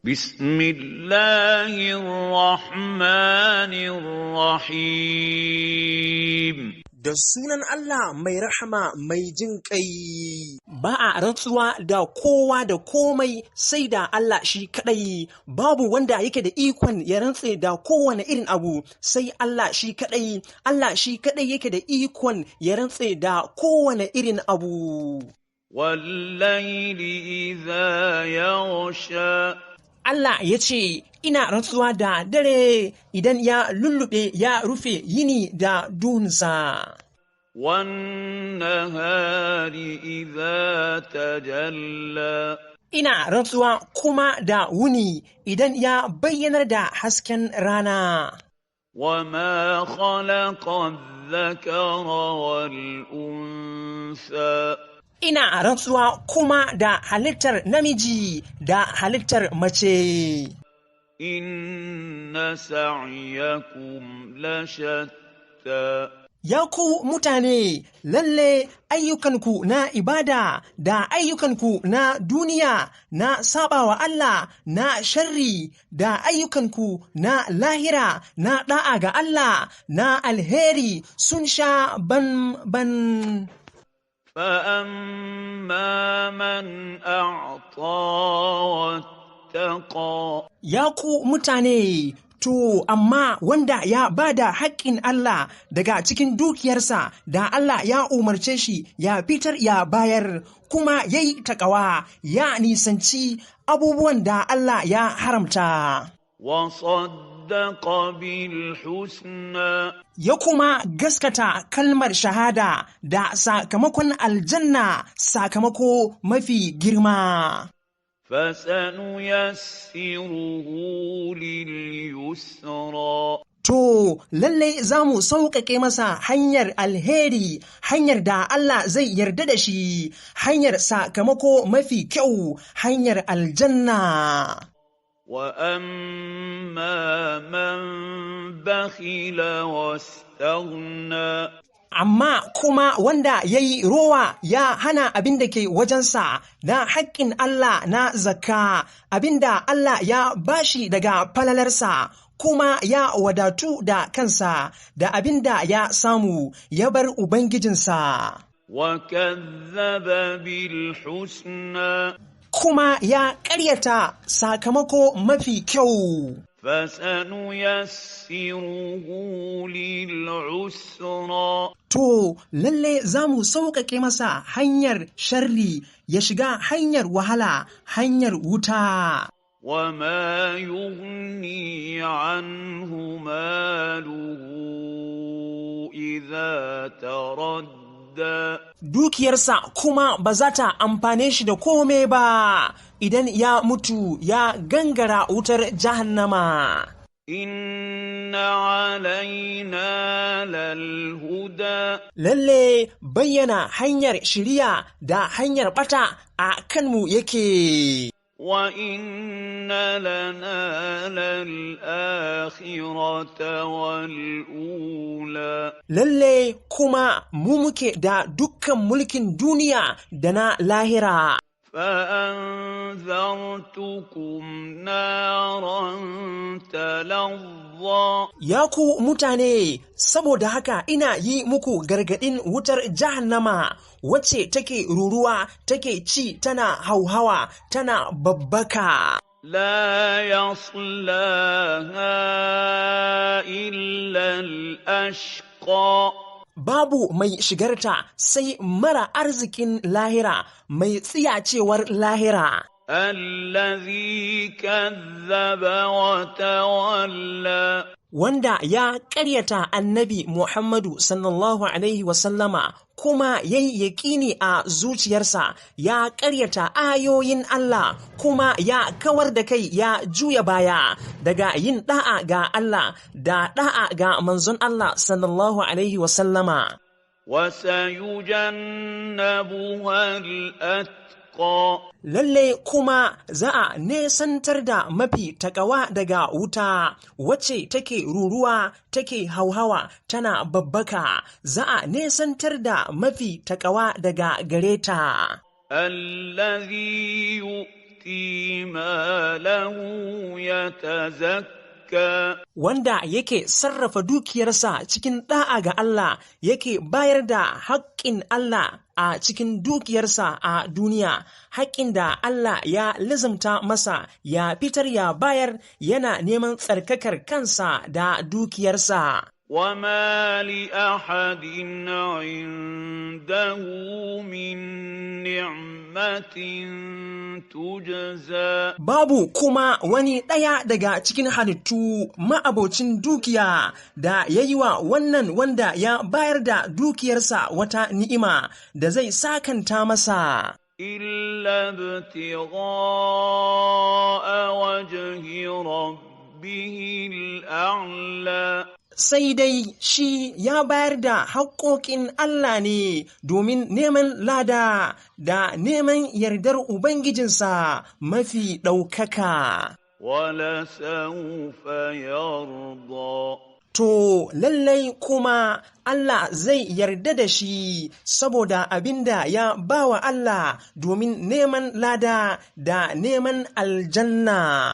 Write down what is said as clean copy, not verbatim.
بسم الله الرحمن الرحيم. Da sunan Allah mai rahama mai jin ƙai. Ba a rantsuwa da kowa da komai sai da Allah shi kaɗai, babu wanda yake da ikon ya rantse da kowane irin abu sai Allah shi kaɗai, Allah shi kaɗai yake da ikon ya rantse da kowane irin abu. والليل إذا يغشى. Allah ya ce, Ina rantsuwa da dare idan ya lullube ya rufe yini da duhunsa. والنهار إذا تجلى. Ina rantsuwa kuma da wuni idan ya bayyanar da hasken rana. وما خلق الذكر والأنثى. Ina rantsuwa kuma da halittar namiji da halittar mace. إن سعيكم لشتى. Ya ku mutane, lalle ayyukanku na ibada da ayyukanku na duniya na saɓawa Allah na sharri da ayyukanku na lahira na ɗa'a ga Allah na alheri sun sha ban-ban. فأما من أعطى واتقى. Ya ku mutane, to, amma wanda ya ba da haƙƙin Allah daga cikin dukiyarsa da Allah ya umarce shi ya fitar ya bayar, kuma ya yi taƙawa ya nisanci abubuwan da Allah ya haramta. وصدق بالحسنى. Ya kuma gaskata kalmar shahada da sakamakon aljanna sakamako mafi girma. فسنيسره لليسرى. To, lallai za mu sauƙaƙe masa hanyar alheri, hanyar da Allah zai yarda da shi, hanyar sakamako mafi kyau, hanyar aljanna. وأما من بخل واستغنى. Amma kuma wanda ya yi rowa ya hana abin da ke wajensa na haƙƙin Allah na zakka, abin da Allah ya bashi daga falalarsa, kuma ya wadatu da kansa da abin da ya samu ya bar Ubangijinsa. وكذب بالحسنى. Kuma ya ƙaryata sakamako mafi kyau. فسنيسره للعسرى. To, lalle za mu sauƙaƙe masa hanyar sharri ya shiga hanyar wahala, hanyar wuta. وما يغني عنه ماله إذا تردى. Dukiyarsa kuma ba za ta amfane shi da kome ba idan ya mutu ya gangara wutar jahannama. إن علينا للهدى. Lalle bayyana hanyar shiriya da hanyar ɓata a kanmu yake. وإن لنا للآخرة والأولى. Lalle kuma mu muke da dukkan mulkin duniya da na lahira. فأنذرتكم نارا تلظى. Ya ku mutane, saboda haka ina yi muku gargaɗin wutar jahannama wacce take ruruwa, take ci, tana hauhawa, tana babbaka. لا يصلاها إلا الأشقى. Babu mai shigarta sai mara arzikin lahira, mai tsiyacewar lahira. الذي كذب وتولى. Wanda ya ƙaryata annabi Muhammadu sallallahu Alaihi wasallama kuma ya yi yaƙini a zuciyarsa ya ƙaryata ayoyin Allah kuma ya kawar da kai ya juya baya daga yin ɗa'a ga Allah da ɗa'a ga manzon Allah sallallahu Alaihi wasallama. وسيجنبها الأتقى. Lalle kuma za a nesantar da mafi takawa daga wuta wacce take ruruwa take hauhawa tana babbaka, za a nesantar da mafi takawa daga gare ta. الذي يؤتي يؤتي ماله يتزكى. Wanda yake sarrafa dukiyarsa cikin ɗa'a ga Allah, yake bayar da haƙƙin Allah a cikin dukiyarsa a duniya, haƙƙin da Allah ya lizimta masa ya fitar ya bayar, yana neman tsarkakar kansa da dukiyarsa. وما لأحد عنده من نعمة تجزى. Babu kuma wani ɗaya daga cikin halittu ma'abocin dukiya da ya yi wa wannan wanda ya bayar da dukiyarsa wata ni'ima da zai sakanta masa. إلا ابتغاء وجه ربه الأعلى. Sai dai shi ya bayar da haƙƙoƙin Allah ne domin neman lada da neman yardar Ubangijinsa mafi ɗaukaka. ولسوف يرضى. To, lallai kuma Allah zai yarda da shi saboda abin da ya bawa Allah domin neman lada da neman aljanna.